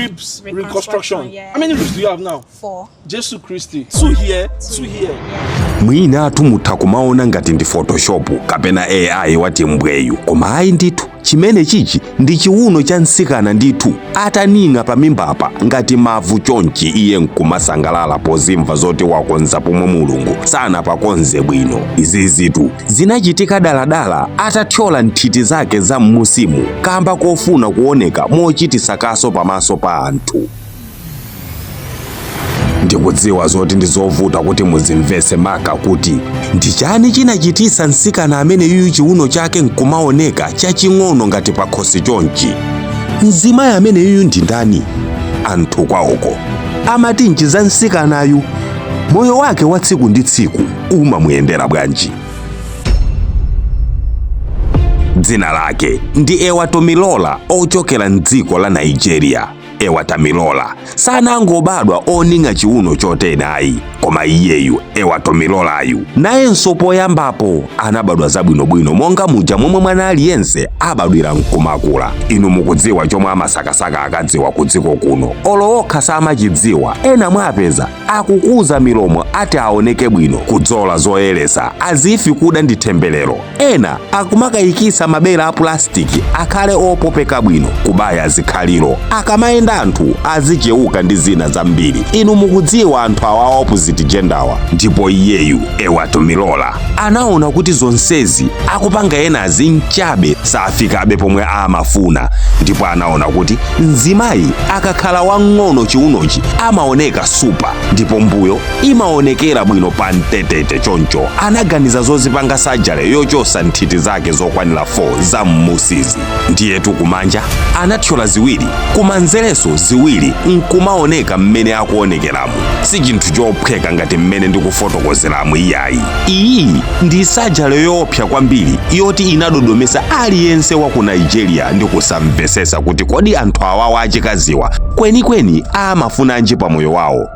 Ribs reconstruction. Yeah. How many ribs do you have now? Four. Jesus Christi. Two here, two here. Mwina mutha kumaona ngati ndi Photoshop kapena AI wati mbweyu, koma ayi ndithu, chimene chichi ndi chiuno cha mtsikana ndithu, ataning'a pamimbapa ngati mavu chonchi. Iye nkumasangalala pozimva zoti wakonza pomwe Mulungu sanapakonze bwino. Izizitu zinachitika daladala atathyola nthiti zake za m'musimu kamba kofuna kuoneka mochitisa kaso pamaso pa anthu. Ndikudziwa zoti ndi zovuta kuti muzimvese maka kuti ndi chani chinachitisa mtsikana amene yuyu chiuno chake nkumaoneka chaching'ono ngati pakhosi chonchi. Mzimayi amene yuyu ndi ndani? Anthu kwawoko amatinji za mtsikanayu? Moyo wake wa tsiku ndi tsiku umamuyendera bwanji? Dzina lake ndi Ewatomilola, ochokera mdziko la Nigeria. Ewatomilola sanangobadwa oning'a chiuno chotenayi, koma iyeyu Ewatomilolayu nayenso poyambapo anabadwa zabwinobwino monga muja momwe mwana aliyense abadwira nkumakula. Inu mukudziwa chomwe amasakasaka akadziwa ku dziko kuno, olo okha samachidziwa. Ena mwapeza akukuza milomo ati aoneke bwino, kudzola zoyeresa azifi kuda ndi temberero. Ena akumakayikisa mabere a pulastiki akhale opopeka bwino, kubaya zikhaliro akamayenda anthu azichewuka ndi zina zambiri. Inu mukudziwa anthu awa opposite genderwa. Ndipo iyeyu Ewatomilola anaona kuti zonsezi akupanga enazi nchabe, safikabe pomwe amafuna. Ndipo anaona kuti mzimayi akakhala wang'ono chiunochi amaoneka super, ndipo mbuyo imaonekera bwino pa mtetete. Choncho anaganiza zozipanga surgery yochosa nthiti zake zokwanira 4 za mmusizi. Ndiyetu kumanja anathyola ziwiri, kumanzereso ziwiri, nkumaoneka mmene akuonekeramu. Si chinthu chophweka ngati mmene ndikufotokozeramu, iyayi. Iyi ndi surgery yoopsa kwambiri yoti inadodomesa aliyense wa ku Nigeria ndi kusamvesesa kuti kodi anthu awawa achikaziwa kwenikweni amafunanji pamoyo wawo?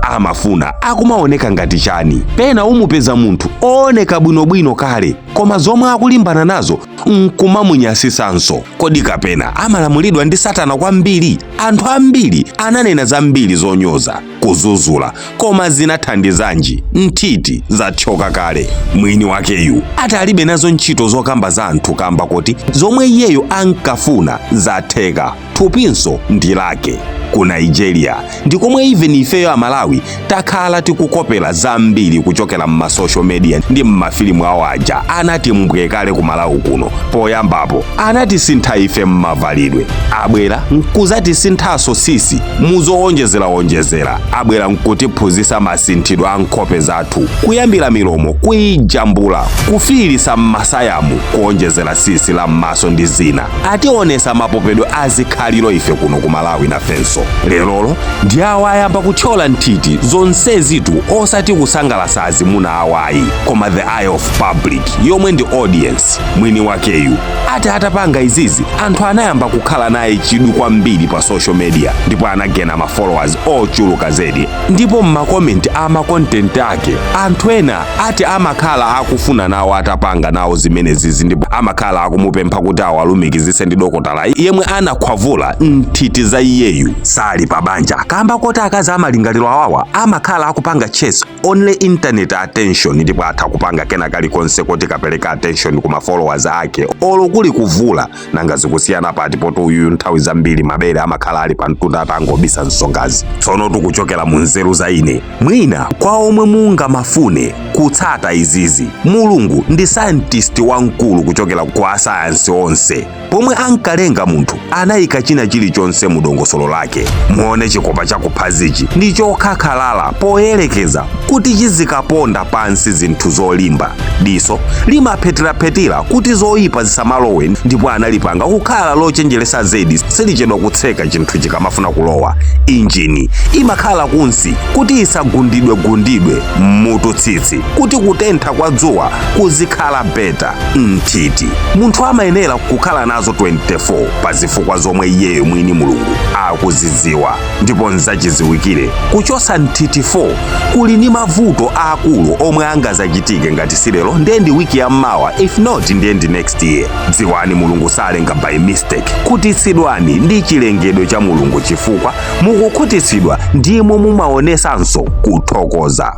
Amafuna akumaoneka ngati chani? Pena umupeza munthu ooneka bwinobwino kale, koma zomwe akulimbana nazo nkumamunyasisanso. Kodi kapena amalamulidwa ndi Satana kwambiri? Anthu ambiri ananena zambiri zonyoza, kuzuzula, koma zinathandizanji? Nthiti zathyoka kale. Mwini wakeyu ati alibe nazo ntchito zokamba za anthu, kamba kuti zomwe iyeyo ankafuna zatheka, thupinso ndi lake. Ku Nigeria ndikomwe even ifeyo Amalawi takhala tikukopera zambiri kuchokera m'ma social media ndi m'mafilimu awo aja anati mbwe kale ku Malawi kuno. Poyambapo anatisintha ife m'mavalidwe, abwera nkuzatisinthanso sisi muzowonjezerawonjezera, abwera nkutiphunzitsa masinthidwe a nkhope zathu, kuyambira milomo kuyijambula, kufiyirisa m'masayamu, kuonjezera sisi la m'maso ndi zina. Ationesa mapopedwe azikhaliro ife kuno ku Malawi nafenso. Lerolo ndi awo ayamba kuthyola nthiti zonsezitu, osati kusangalasa azimuna awayi, koma the eye of public yomwe ndi audience. Mwini wakeyu ati atapanga izizi, anthu anayamba kukhala naye chidwi kwambiri pa social media, ndipo anagena ma followers ochuluka zedi. Ndipo m'ma comment ama content ake, anthu ena ati amakhala akufuna nawo atapanga nawo zimenezizi, ndipo amakhala akumupempha kuti awalumikizise ndi dokotala yemwe anakhwavula nthiti za iyeyu. Sali pa banja kamba koti akazi amalingaliro awawa amakhala akupanga chase only internet attention, ndipo atha kupanga kena kalikonse kuti kapereka attention kuma followers ake, olo kuli kuvula. Nanga zikusiyana pati, poti uyuyu nthawi zambiri mabere amakhala ali pa mtunda atangobisa msongazi? Tsono tikuchokera mu nzeru za ine, mwina kwa omwe mungamafune kutsata izizi, Mulungu ndi scientist wamkulu kuchokera kwa asayansi onse. Pomwe ankalenga munthu, anayika china chilichonse mu dongosolo lake. Muone chikopa chakuphazichi ndi chokhakhalala poyerekeza kuti chizikaponda pansi zinthu zolimba. Diso limapheteraphetera kuti zoyipa zisamalowe, ndipo analipanga kukhala lochenjeresa zedi, silichedwa kutseka chinthu chikamafuna kulowa. Injini imakhala kunsi kuti isagundidwe-gundidwe. Mutu tsitsi kuti kutentha kwa dzuwa kuzikhala better. Nthiti munthu amayenera kukhala nazo. nazo 24 pa zifukwa zomwe iyeyo mwini Mulungu akuzidziwa. Ndipo nzachidziwikire kuchosa nthiti 4 kuli ndi mavuto aakulu omwe angazachitike ngati silero ndiye ndi wiki ya mmawa, if not ndiye ndi next year. Dziwani Mulungu salenga by mistake. Khutitsidwani ndi chilengedwe cha Mulungu chifukwa mukukhutitsidwa ndimo mumaonesanso kuthokoza.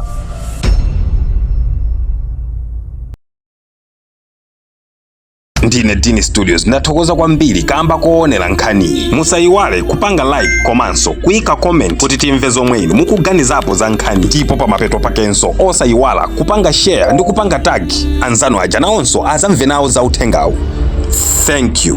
Ndine Dini Studios, ndathokoza kwambiri kamba koonera nkhaniyi. Musayiwale kupanga like komanso kuyika comment kuti timve zomwe inu mukuganizapo za nkhani, ndipo pamapeto pakenso osayiwala kupanga share ndi kupanga tag anzanu aja nawonso azamve nawo za uthengawu. Thank you.